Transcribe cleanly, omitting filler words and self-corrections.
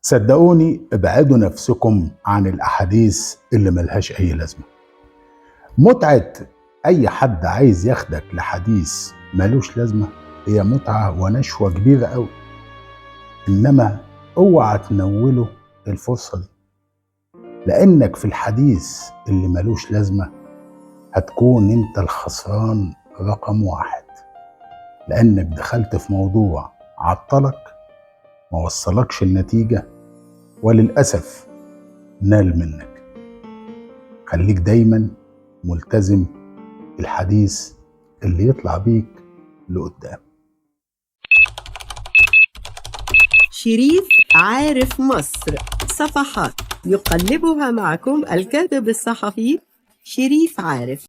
صدقوني ابعدوا نفسكم عن الأحاديث اللي ملهاش أي لازمة. متعة أي حد عايز ياخدك لحديث ملوش لازمة هي متعة ونشوة كبيرة أوي، إنما اوعى تنوله الفرصة دي، لأنك في الحديث اللي ملوش لازمة هتكون انت الخسران رقم واحد، لأنك دخلت في موضوع عطلك ما وصلكش النتيجة وللأسف نال منك. خليك دايما ملتزم الحديث اللي يطلع بيك لقدام. شريف عارف مصر، صفحات يقلبها معكم الكاتب الصحفي شريف عارف.